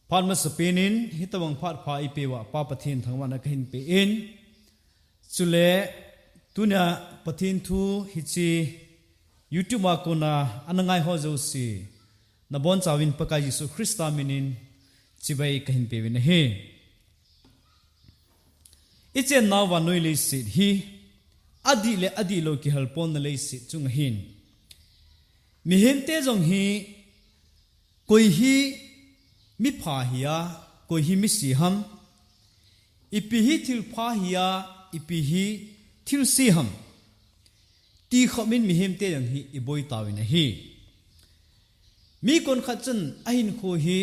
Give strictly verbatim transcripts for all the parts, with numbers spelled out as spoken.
Phat masapen in, hitabang phat pha eipeuva Pa Pathen thangvahna kahin pe in. Chule, tunia Pathen thu hiche YouTube a kona ana ngai ho jouse, nabonchauvin Pakai Jesu Christa minin chibai kahin peuvin ahi. Ichennau vannoi leiset hi, adih le adihlou kihalponna leiset chung ahin. Mihemte jong hi, koi hi mipha hia, koi hi misi ham, ipi hi thilpha hia, ipi hi thilse ham, ti khopin mihemte jong hi iboi tauvin ahi. Mi konkhat chun ahinkho hi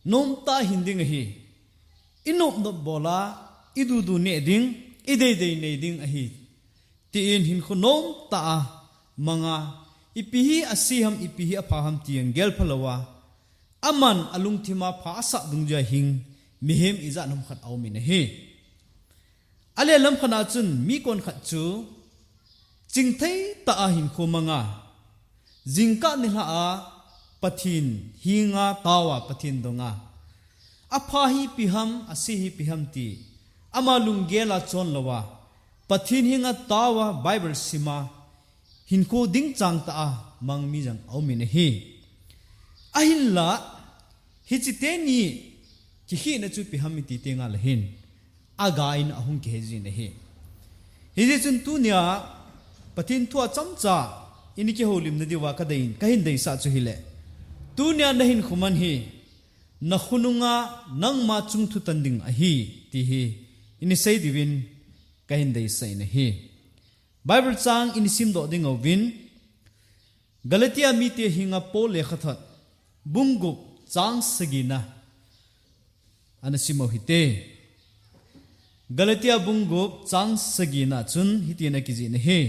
nomtah a hin ding ahi. Inopnop bol a, idudu neh ding, ideidei nei ding ahi, tin hinkho nomtah a mang a, ipi hi ase ham, ipi hi apha ham ti jong gelpha louva, aman alungthima pha asah dungjuia hing mihem ijat ham khat aumin ahi. Alen lam khat a chun mi konkhat chu chingthei tah a hinkho mang a, jingkah nilhah a Pathen henga tao a, Pathen dong a, apha hi ipi ham, ase hi ipi ham ti ama lunggel a chon louva, Pathen henga tao a, Bible sim a, hinkho dingchang tah a mang mi jong aumin ahi. Ahinla, hiche teni kikhehna chu ipi ham iti tengle hin, aga in ahung kihe jin ahi. Hijeh chun tunia Pathen thu a chomcha ini kihoulimna diuva kadei, kahin deisah chu hile, tunia nahinkho man hi nakhonunga nangma chung thutan ding ahi, ti hi ini sei diuvin kahin deisah in ahi. Bible chang ini simdoh ding uvin, Galatia mite henga Paul lekhathot, bung gup, chang sagina ana sim uhite. Galatia bung gup, chang sagina chun hitin akijih in ahi: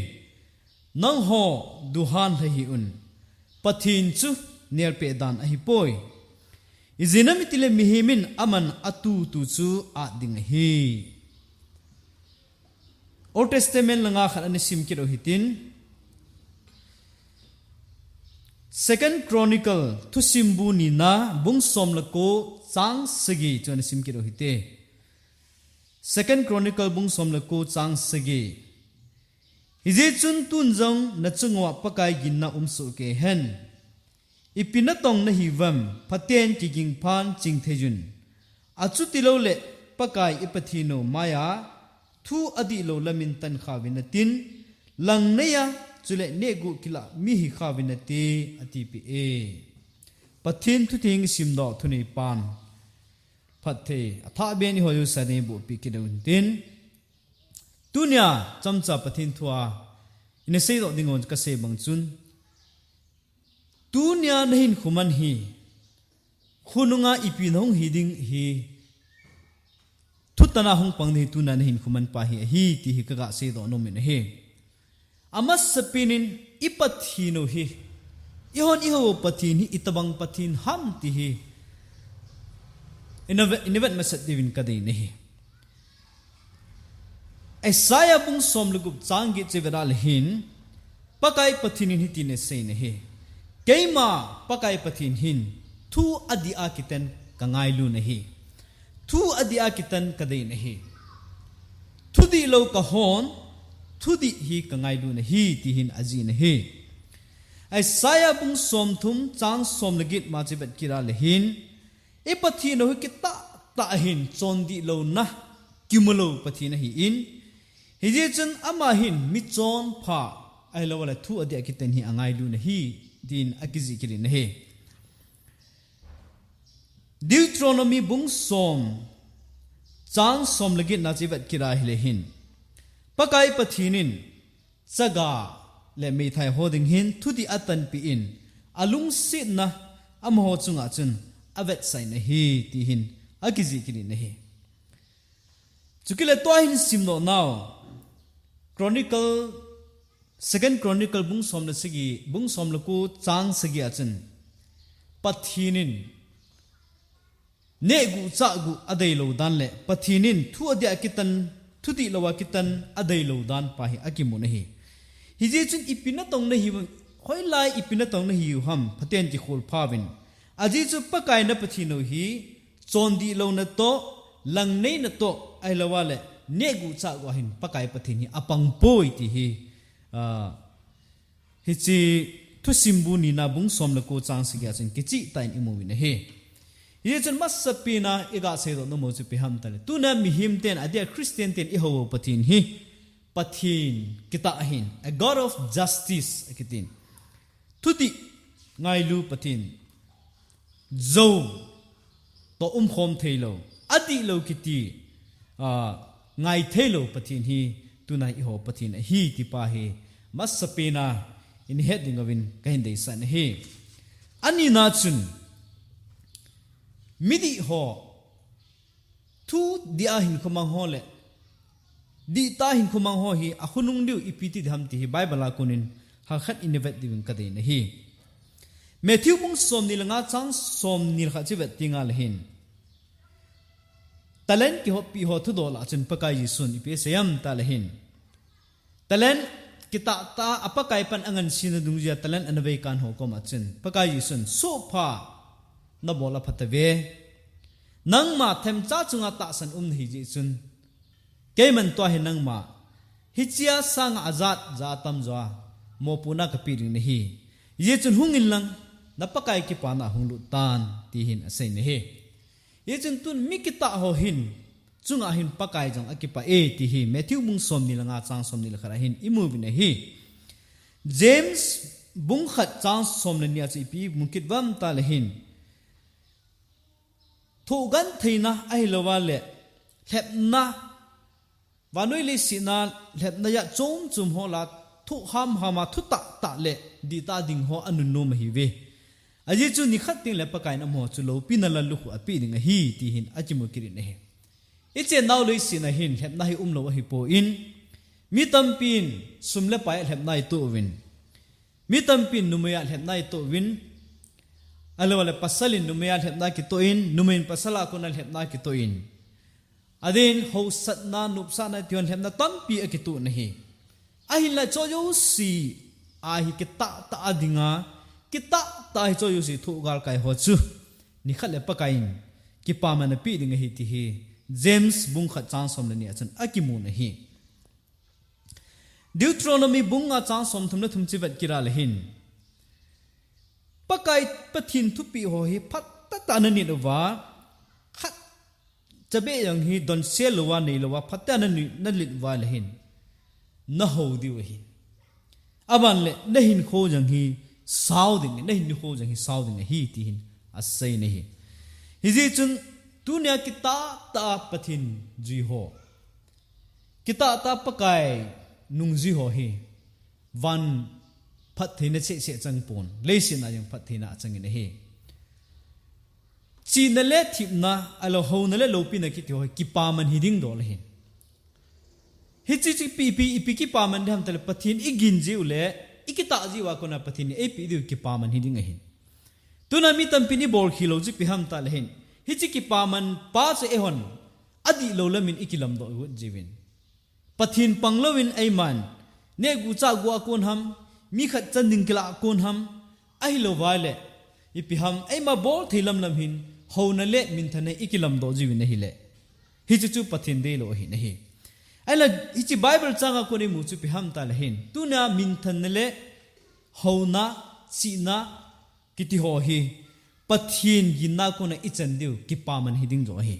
Nangho duhan lha hih un, Pathen chu nelpeh dan ahipoi. Ijeh inem itile mihem in aman atutu chu at ding ahi. Old Testament langa khat ana sim kit uhitin, Second Chronicle, Thusimbu nina, bung som le ko, chang sagi chu ana sim kit uhite. Second Chronicle bung som le ko, chang sagi. Hijeh chun tun jong nachunguva Pakai ginna umsoh kei hen. Ipi natong nahiuvem, phaten kiging phan chingthei un. Achuti loule Pakai i Pathen u maiya thu adihlou lamin tan khauvin natin, lang neiya chule nehguh kilah mi hikhauvin nate, atipeh e. Pathen thu theng isimdoh thunei pan phatthei athah ben ihoi u sa nei boh pi kit uvin tin. Tunia chomcha Pathen thua ina seidoh ding u kasei bang chun, tunia nahinkho man hi khonunga ipi nahung hi ding hi, thutan a hung pang ding hi tunia nahinkho man pa hi ahi ti hi kaga seidoh nom in ahi. Amasapen in i Pathen u hi, ihon ihou Pathen hi itobang Pathen ham ti hi ina ve-, ina vet masat diuvin kadei in ahi. Isaiah bung som le gup chang get chu ivet a le hin, Pakai Pathen in hitin asei in ahi. Keima Pakai Pathen hin thu adih a kitan kangailu in ahi. Thu adih a kitan kadei in ahi. Thudihlou kahon, thudih hi kangailu in ahi, ti hin ajih in ahi. Isaiah bung som thum chang som le get ma chu ivet kit a le hin, i Pathen u hi kitah tah ahin, chondih louna, kimu lou Pathen ahin. Hijeh chun ama hin michonpha, ahilouleh thu adih a kitan hi angailu in ahi, tin akijih kit in ahi. Deuteronomy bung som, chang som le get na chu ivet kit a hile hin, Pakai Pathen in chaga le meithai ho ding hin thudih atanpeh in, alungsetna amaho chunga chun avetsah in ahi, ti hin akijih kit in ahi. Chukit le tua hin simdoh nau, Chronicle, Second Chronicle bung som le sagi, bung som le ko chang sagi a chun, Pathen in nehguh chahguh adeilou dan le Pathen in thu adih a kitan, thudihlou a kitan adeilou dan pa hi akimun ahi. Hijeh chun ipi natong nahiu, hoilai ipi natong nahiu ham, phaten kikholpha uvin, Ajeh chu Pakai na Pathen u hi, chondih louna toh, langneina toh, ahilouva le, nehguh chahguh a hin Pakai Pathen hi apangpoi ti hi, ah, hiche Thusim bu nina bung som le ko chang sagi a chun kicheh tah in imu uvin ahi. Hichun masapen a iga seidoh nom u chu ipi ham itile, tuna mihem ten, adeh a Christian ten ihou u Pathen hi, Pathen kitah ahin, a God of justice akitin. Thudih ngailu Pathen. Jou toh umkhom theilou, adihlou kiti, ah, ngai theilou Pathen hi, tuna ihou Pathen ahi ti pa hi, masapen a ihet ding uvin kahin deisah in ahi. Anina chun, midih ho, thudih a hinkho mang ho le, dihtah a hinkho mang ho hi, akhonung diu ipi ti ding ham ti hi, Bible a konin, halkhat ina vet diuvin kadei in ahi. Matthew bung som ni le nga chang som ni le khat chu ivet tengle hin, talent kihoppi ho thudol a chun Pakai Jesun ipi asei ham itile hin, talent kitah tah a Pakai pan angansena dungjui a talent ana veikan ho koma chun Pakai Jesun, sohpha nabol aphatauve. Nangma themcha chunga tahsan um nahi jeh chun, keiman tua hi nangma hichea sanga ajat ja atamjo a mopohna kapeh ding nahi. Hijeh chun hungin lang, na Pakai kipana hunglut tan, ti hin asei in ahi. Hichun tun mi kitah ho hin, chunga hin Pakai jong akipah e ti hi, Matthew bung som ni le nga chang som ni le khat a hin imu uvin ahi. James bung khat chang som le ni a chu ipi imu kit uvem itile hin, thohgim theina ahilouva le, lhepna, vannoi leiset a lhepna jat chom chom ho lah a, thoh hamham a, thutah tah le dihtah ding ho anunnom ahiuve. Ajeh chu nikhat teng le Pakai in amaho chu loupina lallukhuh apeh ding ahi ti hin akimu kit in ahi. Ichennau leiset a hin lhepna hi umlou ahipon, mi tampin sum le pai a lhepna itoh uvin, mi tampin numei a lhepna itoh uvin, ahilouleh pasal in numei a lhepna kitoh in, numei in pasal a kona lhepna kitoh in, adeh in hausatna, nopsahna ti hon lhepna tampi akitoh in ahi. Ahinlah hicheho jouse a hi kitah tah a dinga, kitah tah a hicheho jouse thoh galkai ho chu nikhat le Pakai in kipaman apeh ding ahi ti hi James bung khat chang som le ni a chun akimun ahi. Deuteronomy bung nga chang som thum le thum chu ivet kit a le hin, Pakai Pathen thupeh ho hi phatah tah a nanit uva, khat cha beh jong hi donsel louva, neilou va, phatah a nanit, nanit uva le hin, nahou diu ahi. Aban le, nahinkho jong hi sao ding, nahinkho jong hi sao ding ahi ti hin asei in ahi. Hijeh chun, tunia kitah tah a Pathen jui ho, kitah tah a Pakai nungjui ho hi, van phattheina cheh cheh chang pon, leiset a jong phattheina achang in ahi. Chihna le thepna, ahilouleh houna le loupina kiti ho hi kipaman hiding dol ahi. Hiche chu ipi, ipi, ipi kipaman ding ham itile Pathen igin jiu le, ikitah jiu a kona Pathen in eipeh diu kipaman hiding ahi. Tuna mi tampin ibol khel lou chu ipi ham itile hin, hiche kipaman pa chu eihon adihlou lamin ikilamdoh got jiuvin. Pathen panglouvin eiman, nehguh chahguh a kon ham, mi khat chan ding kilah a kon ham, ahilouva le, ipi ham, eima bol thei lamlam hin, houna le minthanna ikilamdoh jiuvin ahile, hiche chu Pathen deilou ahi in ahi. Ahinla, hiche Bible chang a kon imu chu ipi ham itile hin, tunia minthanna le houna, chihna, kiti ho hi, Pathen ginna kona ichan diu, kipaman hiding joh ahi.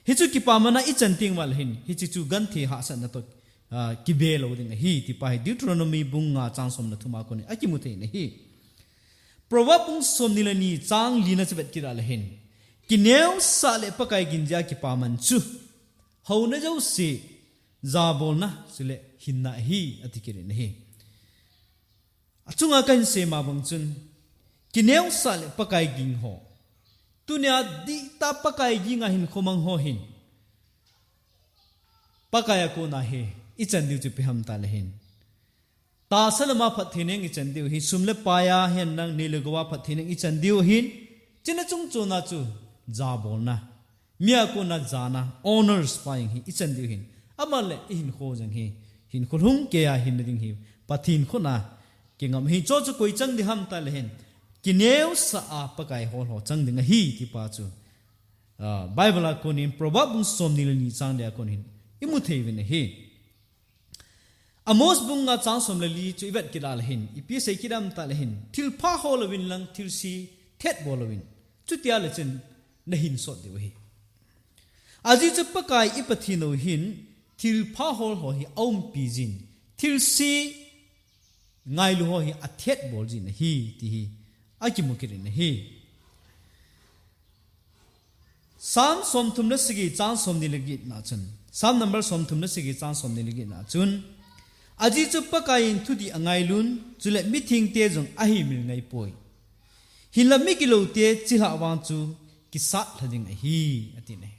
Hichu kipaman a ichan teng uva le hin, hiche chu genthei hahsatna toh, ah, kibe lou ding ahi, ti pa hi Deuteronomy bung nga chang som le thum a kon in akimu thei in ahi. Proverb bung som ni le ni chang li na chu ivet kit a le hin, kineosah le Pakai gin jeh a kipaman chu, houna jouse, jabolna, chule hinna ahi, ati kit in ahi. Achunga kahin sei ma bang chun, kineosah le Pakai ging ho, tunia dihtah Pakai ging a hinkho mang ho hin, Pakai a kona hi ichan diu chu ipi ham itile hin, tahsa lama phatthei neng ichan diu ahi, sum le pai a hinna, nei le gou a phatthei neng ichan diu ahi, chuna chung chona chu jabolna, mi a kona jana, honors pa jeng hi ichan diu ahi. Aman le ihinkho jeng hi, hinkho lhung keiya hinna ding hi, Pathen khut a kingam ahi. Chuchu koi chang ding ham itile hin, kineosah a Pakai hol ho chang ding ahi ti pa chu, ah, Bible a konin Proverb bung somni le ni chang li a konin imu thei uvin ahi. Amos bung nga chang som le li chu ivet kit a le hin, ipi asei kit ham tia le hin, thilpha hol uvin lang thilse thet bol uvin, chutia le chun nahin sot diu ahi. Ajeh chu Pakai i Pathen u hin thilpha hol ho hi aumpi jin, thilse ngailu ho hi athet bol jin ahi, ti hi akimu kit in ahi. Psalm somthum le sagi chang somni le get na chun, Psalm number somthum le sagi chang somni le get na chun, ajeh chu Pakai in thudih angailun, chule mithengte jong ahimil ngaipoi. Hinla migiloute chilhah vang chu kisat lha ding ahi, ati ahi.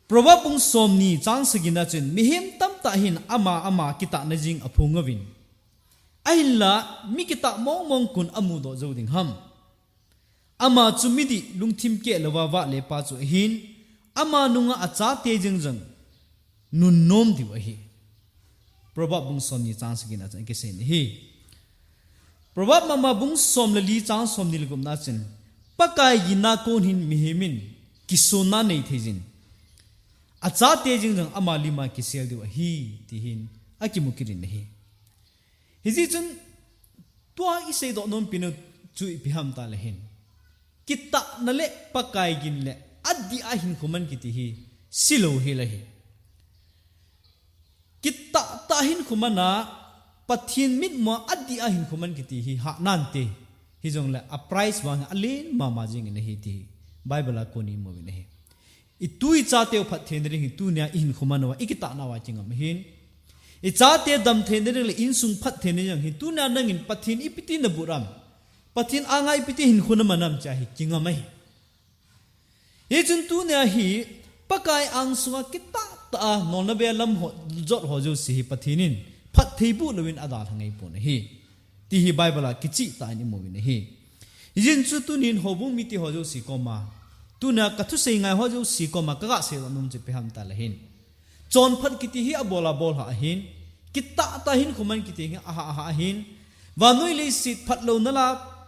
Proverb bung somni chang sagi na chun, mihem tamtah hin ama ama kitahna jing aphong uvin, ahinla mi kitah mongmong kon amudoh jou ding ham? Ama chu midih lungthim keh louva vale pa chu ahin, ama nunga achate jeng jong nunnom diu ahi. Proverb bung somni chang sagi na chun akisei in ahi. Proverb mama bung som le li chang somni le gup na chun, Pakai ginna kon hin mihem in kisonna nei thei jin, achate jeng jong ama lima kisel diu ahi, ti hin akimu kit in ahi. Hijeh chun tua isei doh nompi nu chu ipi ham tia le hin, kitahna le Pakai gin le adih a hinkho man kiti hi silou hel ahi. Kitah tah hinkho man a Pathen mitmu a adih a hinkho man kiti hi hah nante. Hijongle a price vang hi alen mama jing in ahi ti hi Bible a kon imu uvin ahi. I tu i chate u phattheina ding hi tunia i hinkho man uva, i kitahna uva kingam ahin. I chate damtheina ding le insung phattheina ding hi tunia nangin Pathen ipi ti nabuh ham, Pathen anga ipi ti hinkho naman ham tia hi kingam ahi. Hichun tunia hi Pakai angsunga kitah tah a nolna beilam ho, jot ho jouse hi Pathen in phattheiboh louvin adalha ngai pon ahi, ti hi Bible a kicheh tah in imu uvin ahi. Hijeh chun tunin houbung mite ho jouse koma, tunia kathusei ngai ho jouse koma kaga seidoh nom chu ipi ham tia le hin, chonphat kiti hi abol abol hah ahin, kitah tah hinkho man kiti hi ahah ahah ahin, vannoi leiset phatlouna la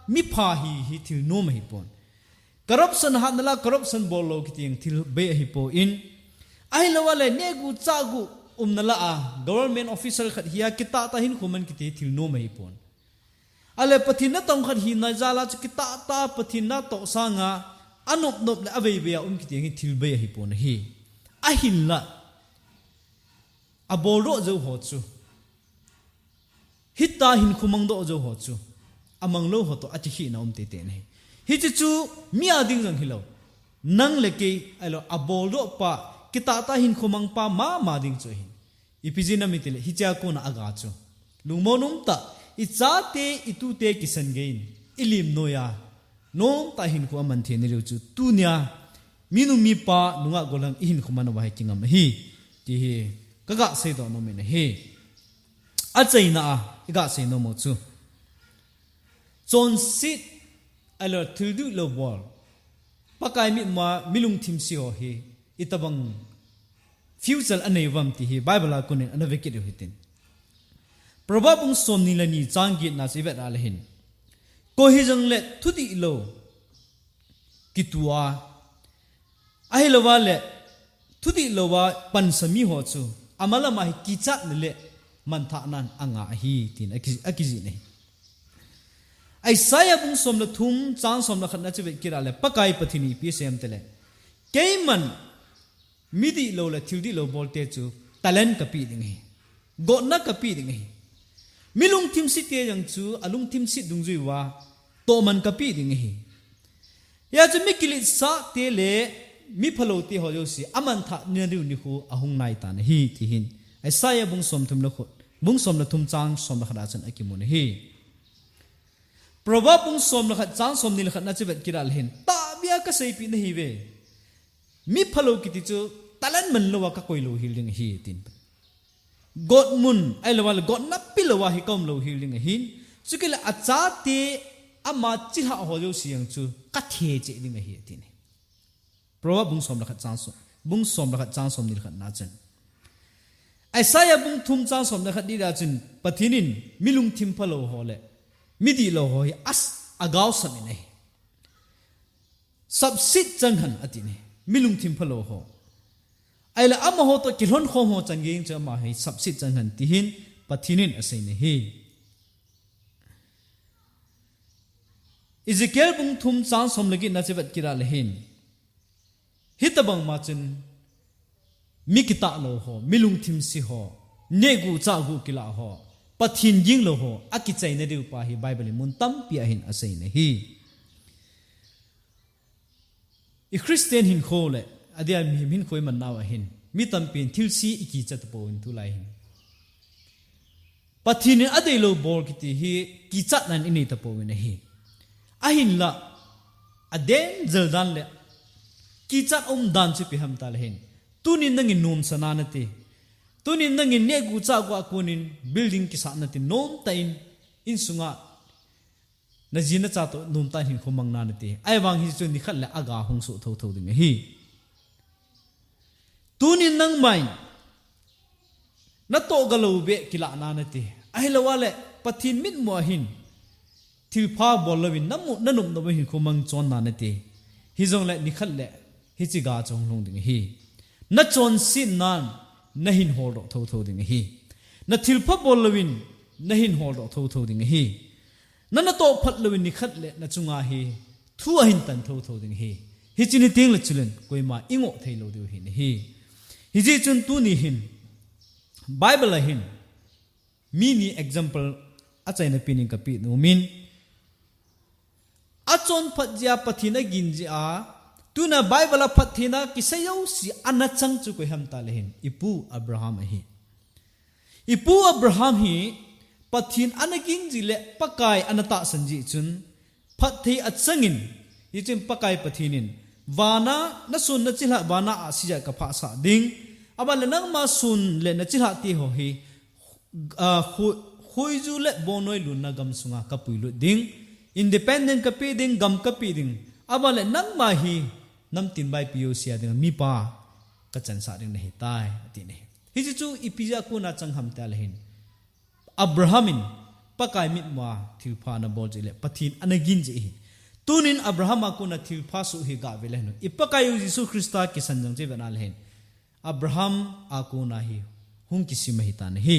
mipha hi hi thil nom ahipon. Corruption hatna la corruption bol lou kiti jong thil bei ahipon. Ahilou le nehgu chahgu umna la a government official khat hi a kitah tah hinkho man kiti thil nom ahipon. Ahile Pathen natong khat hina jal a chu kitah tah Pathen natoh sanga anop nop le avei vei a um kiti jong hi thil bei ahipon ahi. Ahinla aboldoh jou ho chu, hitia hinkho mangdoh jou ho chu, amanglou ho toh akikhehna um teitei in ahi. Hiche chu mi a ding jong hilou, nang le kei ahilou, aboldoh pa, kitah tah hinkho mang pa mama ding chu ahin. Ipi jeh ham itile hichea kona aga chu lungmon um tah, i chate i tute kisan gei in, i lim noiya nomtah hinkho aman theina diu chu tunia minu mipa nungah gollhang i hinkho man uva hi kingam ahi, ti hi kaga seidoh nom in ahi. Achaina a iga sei nom u chu, chonset ahilou thil dihlou bol, Pakai mitmu a mi lungthim se ho hi itobang future anei uvam ti hi Bible a konin ana vekit u hitin. Proverb bung somni le ni chang get na chu ivet a le hin, koi hijongle thudihlou kituh a, ahilou le thudihlouva pansa mi ho chu amalam a hi kichatna le manthahnan anga ahi, tin aki, akijih in ahi. Isaiah bung som le thum chang som le khat na chu vet kit a le Pakai Pathen in ipi asei em tile, keiman midihlou le thil dihlou bolte chu talent kapeh ding ahi, gotna kapeh ding ahi. Mi lungthim sete jong chu alungthim se dungjui uva tohman kapeh ding ahi. Hia chu mi kiletsahte le mi phaloute ho jouse amanthah nadiu nikho ahung naitan ahi, ti hin Isaiah bung som thum le khat, bung som le thum chang som le khat a chun akimun ahi. Proverb bung som le khat chang somni le khat na chu vet kit a le hin, tahbeh a kaseipeh nahiuve. Mi phalou kiti chu talent manlouva kakoi louhel ding ahi, tin. Gotmun ahilou le gotna pelouva hi kaum louhel ding ahin, chukit le achate ama chilhah ho jouse jong chu kathe cheh ding ahi, atin. Proverb bung som le khat chang som, bung som le khat chang somni le khat na chun, Isaiah bung thum chang som le khat ni a chun Pathen in mi lungthim phalou ho le midihlou ho hi as agaosam in ahi. Sapsit chang hen ati ne. Mi lungthim phalou ho. Ahile amaho toh kilhon khom ho chan gei chu ama hi sapsit chang hen ti hin Pathen in asei na hi. Ezekiel bung thum chang som le get na chu vet kit a le hin, hitobang ma chun mi kitah lou ho, mi lungthim se ho, neh gu chah gu kilah ho, Pathen ging lou ho akichaina diu pa hi Bible in mun tampi a hin asei na hi. I Christian hinkho le adia mihem hinkho i man nau a hin mi tampi in thilse i kichat tapouvin tulai hin. Pathen in adeilou bol kiti hi kichatna in i nei tapouvin ahi. Ahinla, aden jel dan le kichat um dan chu ipi ham ta le hin, tunin nangin nomsa na nati. Tunin nangin neh gu chah gu a konin building kisah nati, nomtah in insunga na ji na cha toh nomtah in hinkho mang na nati. Ahivang hichu nikhat le aga hung soh thotho ding ahi. Tunin nangma in natoh ga lou beh kilah na nati. Ahilou a le Pathen mitmu a hin thilpha bol louvin namu, na nopnop a hinkho mang chon na nati. Hijongle nikhat le hiche ga chu hung lhung ding ahi. Na chonsetnan na hin holdoh thotho ding ahi. Na thilpha bol louvin na hin holdoh thotho ding ahi. Na natoh phat louvin nikhat le na chunga hi thu ahin tan thotho ding ahi. Hiche ni teng le chulen koima i ngoh thei lou diu ahi. Hijeh chun tuni hin Bible a hin mi ni example achaina pen in kapeh nom in, achon phat jeh a Pathen agin jeh a, tuna Bible a phattheina kisei jouse ana chang chu koi ham ta le hin, i pu Abraham ahi. I pu Abraham hi Pathen ana ging jeh le Pakai ana tahsan jeh chun phatthei achang in, hichun Pakai Pathen in, vana na son na chilhah vana ahsi jeh a kaphah sah ding, aban le nangma son le na chilhah te ho hi, ah, khu-, khuiju le bongnoi lonna gam sunga kapui lut ding, independent kapeh ding, gam kapeh ding, aban le nangma hi nam tin vaipi jouse a ding mipa kachansah ding nahi tai, ati nahi. Hiche chu ipi jeh a kona chang ham ta le hin, Abraham in Pakai mitmu a thilpha ana bol jeh le Pathen ana gin jeh ahi. Tunin Abraham a kona thilpha soh hi gave le hin, i Pakai u Jesu Christa kisan jong chu i vet na le hin, Abraham a kona hi hung kisim ahi tan ahi.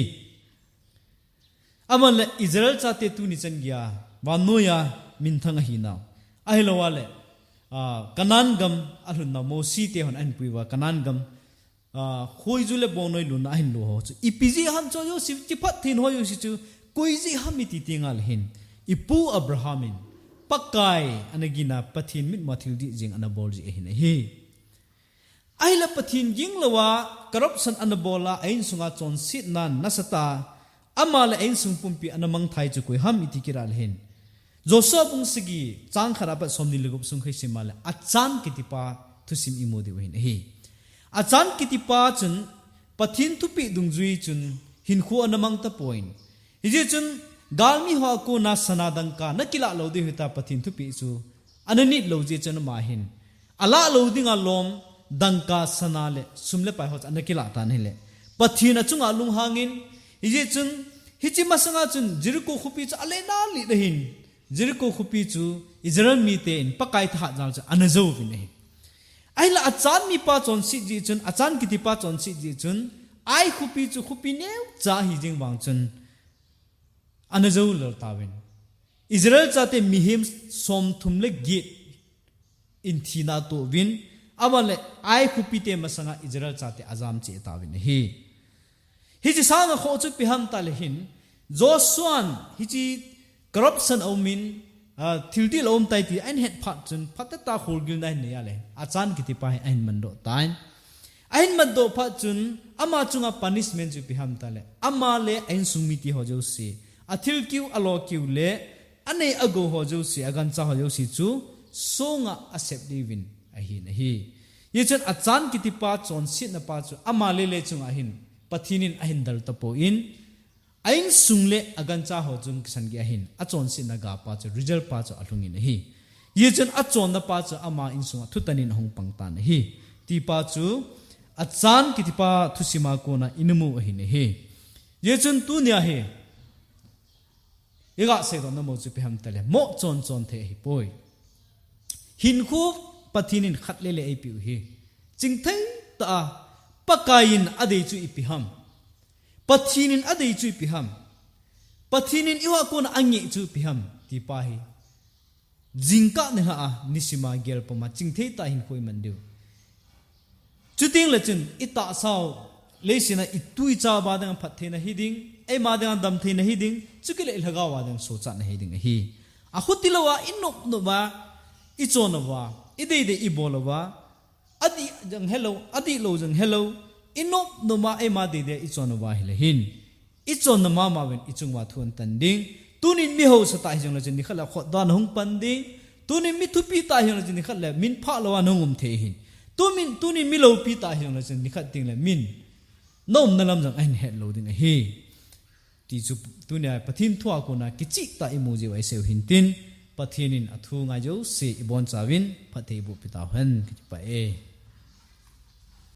Aman le Israel chate tuni chan geiya vannoi a minthang ahi nau, ahilou a le, ah, Canaan gam alhun nau, Mosi te hon ahin pui uva Canaan gam, ah, khuiju le bongnoi lonna ahin lo ho chu ipi jeh ham, chu jouse, kiphatthei ho jouse chu koi jeh ham i ti teng a le hin, i pu Abraham in Pakai ana gin a, Pathen mitmu a thil dih jeng ana bol jeh ahi nahi. Ahile Pathen ging lou a corruption ana bol a, a insunga chonsetnan nasatah a, ama le a insung pumpi ana mangthai chu koi ham i ti kit a le hin, Joshua bung sagi chang khat apat somni le gup sung khat i sim a le, Achan kitipa thusim i mu diu ahi nahi. Achan kitipa chun Pathen thupeh dungjui chun hinkho ana mang tapon, hijeh chun galmi ho a kona sana dangka na kilah lou diu ahi ta, Pathen thupeh chu ana nit lou jeh chun ama hin alah lou ding a lom dangka sana le sum le pai ho chu ana kilah tan ahile, Pathen a chunga lunghang in, hijeh chun hiche masanga chun Jericho khopi chu ale na le ahin, Jericho khopi chu Israel mite in Pakai thahat jal chu ana jou uvin ahi. Ahile Achan mipa chonset jeh chun, Achan kitipa chonset jeh chun, Ai khopi chu khopi neocha ahi jeng vang chun, ana jou lel tauvin. Israel chate mihem somthum le get in thina atoh uvin, aban le Ai khopi te masanga Israel chate ajam cheh tauvin ahi. Hiche sanga khoh chu ipi ham ta le hin, Joshua in hiche corruption a um in, ah, thil dih lou um tai ti ahin het phat chun, phatah a kholgilna ahin nei a le, Achan kitipa hi ahin mandoh tan. Ahin mandoh phat chun, ama chunga punishment chu ipi ham ta le, ama le a insung mite ho jouse, a thil kiu, a lo kiu le, a nei a gou ho jouse, a gancha ho jouse chu, songa a sep diuvin ahi nahi. Hijeh chun Achan kitipa chonsetna pa chu, ama le le chunga hin Pathen in ahin dal tapon, a insung le a gancha ho chung kisan gei ahin, a chonsetna ga pa chu, result pa chu alhung in ahi. Hijeh chun achonna pa chu ama insunga thutan in ahung pang tan ahi. Ti pa chu Achan kitipa thusim a kona i na mu ahi nahi. Hijeh chun tunia hi Iga seidoh namo chu ipi ham itile, mo chon chon thei ahipoi. Hinkho Pathen in khat le le eipeh u hi. Chingthei tah a, Pakai in adei chu ipi ham. Pathen in adei chu ipi ham. Pathen in eiho a kona angeh chu ipi ham, ti pa hi. Jingkah nilhah a, nisima gel puma, chingthei tah a hinkho iman diu. Chuteng le chun, itahsa u, leiset a itu icha uva dinga phattheina hiding, eima dinga damtheina hiding, chukit le ilhagao a dinga sochatna hiding ahi. Achuti louva, inop nop uva, ichon uva, idei dei ibol uva, adih jong helou, adih lou jong helou, inop nop uva, eima dei dei ichon uva hile hin, ichonna mama uvin ichung uva thu ahin tan ding. Tunin mi hausa tah hijongle chun nikhat le khotdohna hung pan ding. Tunin mi thupi tah hijongle chun nikhat le min phah louva nahung um thei ahin. Tunin, tunin mi loupi tah hijongle chun nikhat teng le min naumna lam jong ahin het lou ding ahi. Ti chu tunia Pathen thu a kona kicheh tah a imu jiu ahi seiu hintin, Pathen in athu ngai jouse ibonchauvin phatthei boh pi tauhen, kipah e.